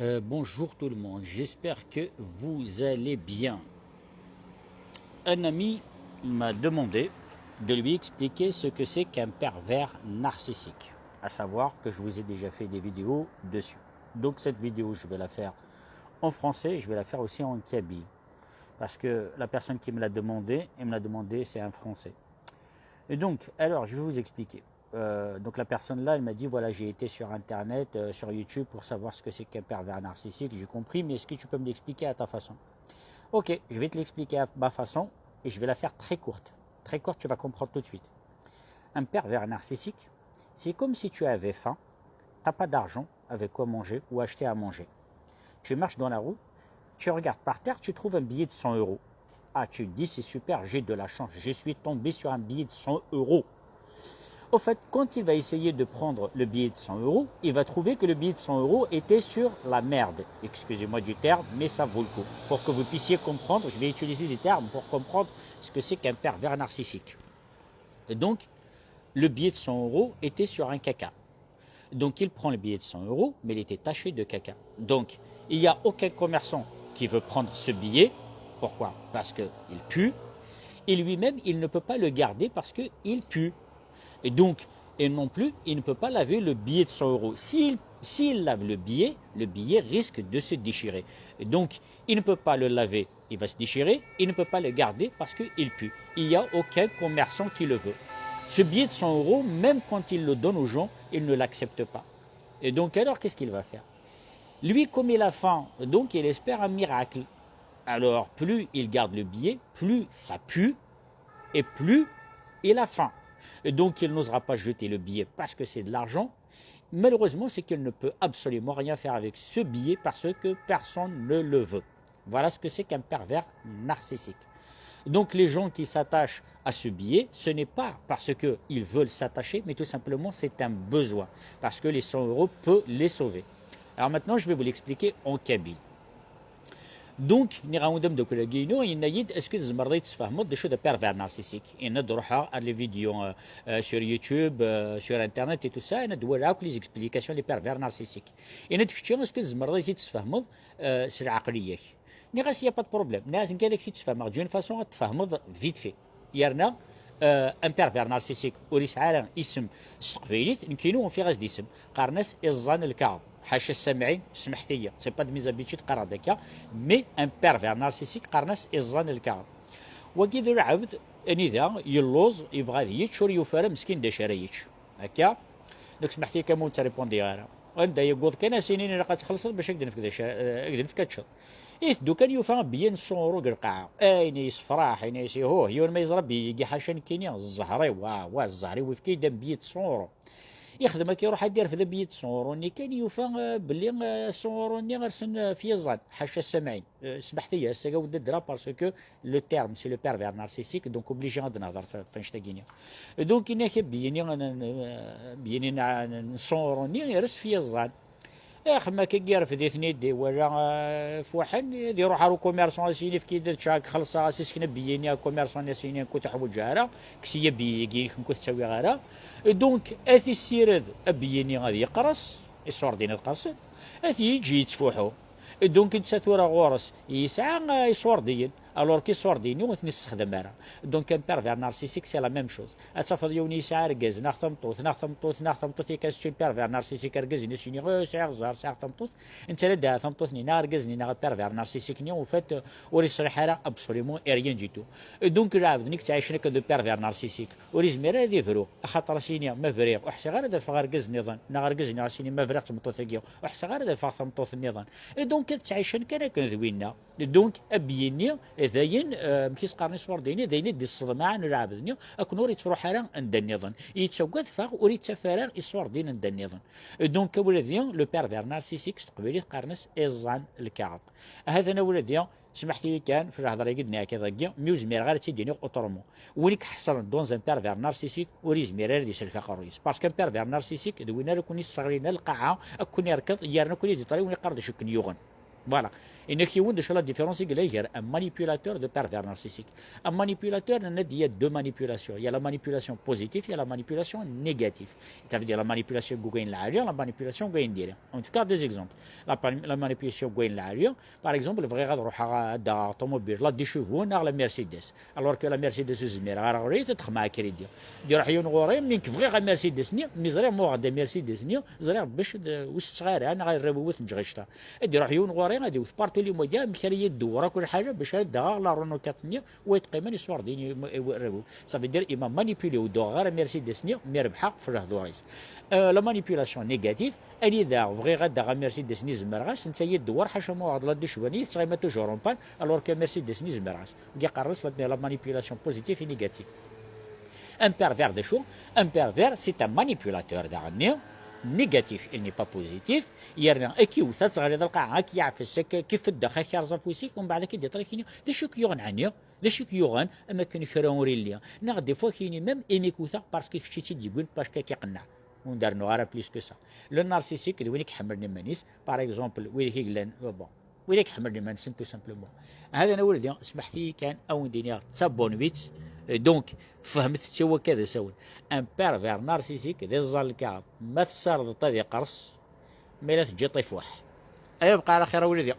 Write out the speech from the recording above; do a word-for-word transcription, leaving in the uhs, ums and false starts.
Euh, bonjour tout le monde, j'espère que vous allez bien. Un ami m'a demandé de lui expliquer ce que c'est qu'un pervers narcissique, à savoir que je vous ai déjà fait des vidéos dessus. Donc cette vidéo, je vais la faire en français, je vais la faire aussi en kabyle. Parce que la personne qui me l'a demandé, elle me l'a demandé, c'est un français. Et donc, alors, je vais vous expliquer. Euh, donc la personne là, elle m'a dit, voilà, j'ai été sur Internet, euh, sur YouTube pour savoir ce que c'est qu'un pervers narcissique. J'ai compris, mais est-ce que tu peux me l'expliquer à ta façon? Ok, je vais te l'expliquer à ma façon et je vais la faire très courte. Très courte, tu vas comprendre tout de suite. Un pervers narcissique, c'est comme si tu avais faim, t'as pas d'argent avec quoi manger ou acheter à manger. Tu marches dans la rue, tu regardes par terre, tu trouves un billet de cent euros. Ah, tu te dis, c'est super, j'ai de la chance, je suis tombé sur un billet de cent euros. Au fait, quand il va essayer de prendre le billet de cent euros, il va trouver que le billet de cent euros était sur la merde. Excusez-moi du terme, mais ça vaut le coup. Pour que vous puissiez comprendre, je vais utiliser des termes pour comprendre ce que c'est qu'un pervers narcissique. Et donc, le billet de cent euros était sur un caca. Donc il prend le billet de cent euros, mais il était taché de caca. Donc il n'y a aucun commerçant qui veut prendre ce billet. Pourquoi? Parce qu'il pue. Et lui-même, il ne peut pas le garder parce qu'il pue. Et donc, et non plus, il ne peut pas laver le billet de cent euros. S'il s'il lave le billet, le billet risque de se déchirer. Et donc, il ne peut pas le laver, il va se déchirer, il ne peut pas le garder parce qu'il pue. Il n'y a aucun commerçant qui le veut. Ce billet de cent euros, même quand il le donne aux gens, ils ne l'acceptent pas. Et donc alors, qu'est-ce qu'il va faire? Lui, comme il a faim, donc il espère un miracle. Alors, plus il garde le billet, plus ça pue, et plus il a faim. Et donc, il n'osera pas jeter le billet parce que c'est de l'argent. Malheureusement, c'est qu'il ne peut absolument rien faire avec ce billet parce que personne ne le veut. Voilà ce que c'est qu'un pervers narcissique. Donc les gens qui s'attachent à ce billet, ce n'est pas parce qu'ils veulent s'attacher, mais tout simplement c'est un besoin, parce que les cent euros peuvent les sauver. Alors maintenant, je vais vous l'expliquer en kabyle. Donc, nniɣ-awen-d ameddakel-agi-inu, yenna-yi-d, est-ce que tzemreḍ ad yi-d-tesfehmeḍ d acu d pervers narcissique? Yenna-d, ruḥeɣ ar les vidéos, euh, euh, sur YouTube, euh, sur Internet et tout ça, yenna-d, walaɣ akk les explications des pervers narcissiques. Yenna-d, kečči, est-ce que tzemreḍ ad yi-t-id-tesfehmeḍ, euh, s lɛeqliya-k? Nniɣ-as, y a pas de problème. Nniɣ-as, nekk ad ak-t-id-sfehmeɣ d'une façon ad tfehmeḍ vite fait. Yerna, euh, un pervers narcissique ur yesɛi ara isem s teqbaylit, nekkini ufiɣ-as-d isem. Qqaren-as iẓẓan lkaɣeḍ. Ḥaca ssamɛin, smeḥt-iyi. C'est pas de mes habitudes qqareɣ-d akka, mais un pervers narcissique qqaren-as iẓẓan lkaɣeḍ. Wagi d lɛebd, anida yelluẓ, yebɣa ad yečč, ur yufi ara meskin d acu ara yečč. Akka? Donc smeḥt-iyi kan, ur ttrépondiɣ ara. Anda yewweḍ kan, a s-inin ilaq ad txellṣeḍ bac ad k-d-nefk d acu, eh, ad k-d-nefk ad teččeḍ. Iteddu kan yufa billet n cent euros deg lqaɛa. Ayen yessefraḥ, yenna-yas, ihuh, yiwen ma yeẓra billet-agi ḥaca nekkini, zzher-iw, wah, wah, zzher-iw, yefka-yi-d un billet de cent euros. Ixdem akka, iruḥ ad d-irfed billet de cent euros-nni kan, yufa, eh, belli, eh, cent euros-nni rsen, eh, f yiẓan, ḥaca ssamɛin. Eh, smeḥt-iyi, ass-agi ad ddreɣ parce que le terme, c'est le pervers narcissique, donc obligé ad nehder f, f annect-agi-nni. Donc, yenna-k billet-nni n, n, billet-nni n, n cent euros-nni, ires f yiẓan. Ax, ma akka irfed-iten-id, wala, eh, fuḥen, ad iruḥ ar ukummerṣan, a s-yini, efk-iyi-d ad ččeɣ, ad k-xellṣeɣ, a s-isken billet-nni, akummerṣan a s-yini, nekk ur t-ḥwaǧeɣ ara, kkes-iyi billet-agi-inek, nekk ur t-ttawiɣ ara. Donc, ad t-issired billet-nni ad yeqres, iṣurdiyen ad qersen, ad t-yeǧǧ yettfuḥu. Donc netta tura ɣur-s yesɛa, eh, iṣurdiyen, alors que iṣurdiyen-nni ur ten-issexdam ara. Donc un pervers narcissique, c'est la même chose. Ad tafeḍ yiwen yesɛa argaz neɣ tameṭṭut, neɣ tameṭṭut, neɣ tameṭṭut, yakan c'est un pervers narcissique, argaz-nni a s-yini, eh, sɛiɣ zzher, sɛiɣ tameṭṭut, netta la d-, tameṭṭut-nni neɣ argaz-nni neɣ pervers narcissique-nni, en fait, eh, ur yeṣliḥ ara absolument et rien du tout. Donc lɛebd-nni yettɛicen akken d pervers narcissique, ur yezmir ara ad ibru, axaṭer a s-yini, ma briɣ, ur ḥṣiɣ ara ad afeɣ argaz nniḍen, neɣ argaz-nni a s-yini, ma briɣ d tmeṭṭut-agi, ur ḥṣiɣ ara ad afeɣ tameṭṭut nniḍen. Et donc ad ttɛicen kan akken d winna. Donc, billet-nni, dayen, euh, amek i s-qqaren iṣurdiyen, dayen i d-isseḍmaɛen lɛebd-nni, akken ur yettruḥ ara anda nniḍen. Yettagad, fɣeɣ, ur yettaf ara iṣurdiyen anda nniḍen. Donc, a wladi, le pervers narcissique, s teqbaylit qqaren-as iẓẓan lkaɣeḍ. Ahat a wladi, smeḥt-iyi kan f lhedra-agi d-nniɣ akka dagi, mi ur zmireɣ ara ad tt-id-iniɣ autrement. Win i iḥeṣren dans un pervers narcissique, ur yezmir ara ad isellek aqerruy-is. Parce qu'un pervers narcissique, d win ara ken-isseɣlin ar lqaɛa, ad ken-irkeḍ, yerna ad ken-id-iṭṭalay, win iqqar d acu i ken-yuɣen. Voilà. Et nous avons déjà la différence, il y a un manipulateur de pervers narcissique. Un manipulateur, il y a deux manipulations. Il y a la manipulation positive et la manipulation négative. Ça veut dire la manipulation gain l'argent, la manipulation gain dire. En tout cas, des exemples. La, la manipulation gain l'argent, par exemple, vrai droit à la tomobile, la déchevaux, la Mercedes. Alors que la Mercedes, c'est mère, alors, il est très mal crédit. Il y a un vrai, mais vrai Mercedes, mais vrai mort de Mercedes, mais vrai bêche de, ou c'est vrai, on a rêvé de Ad iruḥ yiwen ɣur-i, ad iwet partout les moyens, amek ara yi-d-dewwer akk lḥaǧa bac ad d-aɣeɣ la Renault quatre-nni, wa yettqimen iṣurdiyen. Ça veut dire, il m'a manipulé, ur d-uɣeɣ ara Mercedes-nni, mi rebḥeɣ f lehdur-is. Euh, la manipulation négative, anida bɣiɣ ad d-aɣeɣ Mercedes-nni, zemreɣ-as, netta yi-d-dewwer, ḥaca ma uɣeɣ-d la déchevaux-nni, tettɣima toujours en panne, alors que Mercedes-nni zemreɣ-as. Wigi qqaren-as la, la manipulation positive et négative. Un pervers d acu? Un pervers, c'est un manipulateur daɣenni, négatif, il n'est pas positif. Yerna ad k-iwet, ad teɣliḍ lqaɛa, ad k-yeɛfes, ad k-ifeddex, ad k-yerẓ afus-ik, umbeɛd ad k-id-iṭṭal, ad k-yini: "D acu i k-yuɣen ɛni? D acu i k-yuɣen am akken kra ur illi?" Neɣ des fois ad k-yini même: "Imi k-wteɣ parce que kečč i tt-id-yewwin, parce que ad k-iqenneɛ." Ur d-rennuɣ ara plus que ça. Le narcissique d win i iḥemmlen iman-is, par exemple, wid i yellan, bon, wid i iḥemmlen iman-nsen, tout simplement. Hada n awel di, smeḥt-iyi kan, ad wen-d-iniɣ d tabonwit. Euh, donc, fehmet-tt i wakka d asawen. Un pervers narcissique d iẓẓan lkaɣeḍ. Ma tessardeḍ ad iqers, ma la teǧǧiḍ ifuḥ. Ay abqar axir a wlidi.